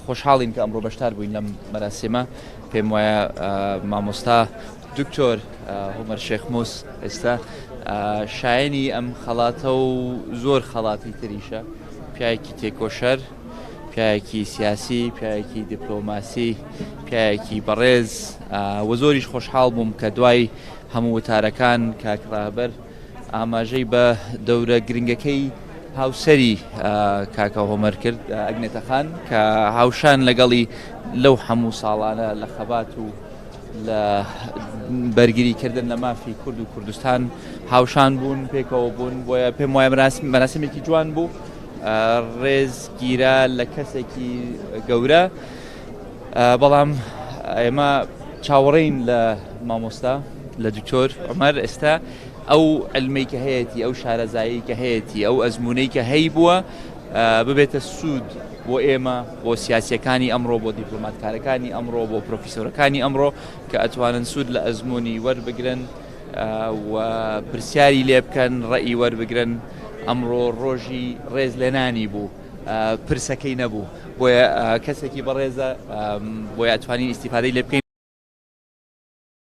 خۆشحاڵین کە ئەمڕۆ بەشدار بووین لەم مەراسیمە. پێم وایە مامۆستا دکتۆر هۆمەر شێخموس ئێستا شایەنی ئەم خەڵاتە و زۆر خەڵاتی تریشە. پیاوێکی تێکۆشەر، پیاوێکی سیاسی، پیاوێکی دیپلۆماسی، پیاوێکی بەڕێز و زۆریش خۆشحاڵ بووم کە دوای هەموو وتارەکان کاک ڕابەر ئاماژەی بە دەورە گرنگەکەی هاوسەری کاکە هۆمەر کرد ئەگنێتە خان کە هاوشان لەگەڵی لەو هەموو ساڵانە لە خەبات و لە بەرگری کردن لە مافی کورد و کوردستان هاوشان بوون پێکەوە بوون بۆیە پێم وایە مەراسیمێکی جوان بوو ڕێز گیرا لە کەسێکی گەورە بەڵام ئێمە چاوەڕێین لە مامۆستا لە دکتۆر عمر ئێستا ئەو علمەی کە هەیەی ئەو شارەزایی کە هەیەی ئەو ئەزمونەی کە هەی بووە ببێتە سوود بۆ ئێمە بۆ سیاسیەکانی ئەمڕۆ بۆ دیپلۆماتکارەکانی ئەمڕۆ بۆ پرۆفیسۆرەکانی ئەمڕۆ کە ئەتوانن سوود لە ئەزمموی وەربگرن و پرسیاری لێ بکەن ڕێی وەربگرن ئەمڕۆ ڕۆژی ڕێز لێنانی بوو پرسەکەی نەبوو بۆیە کەسێکی بەڕێزە بۆیە ئەتوانین ئیسیفادەی لێ بکەین.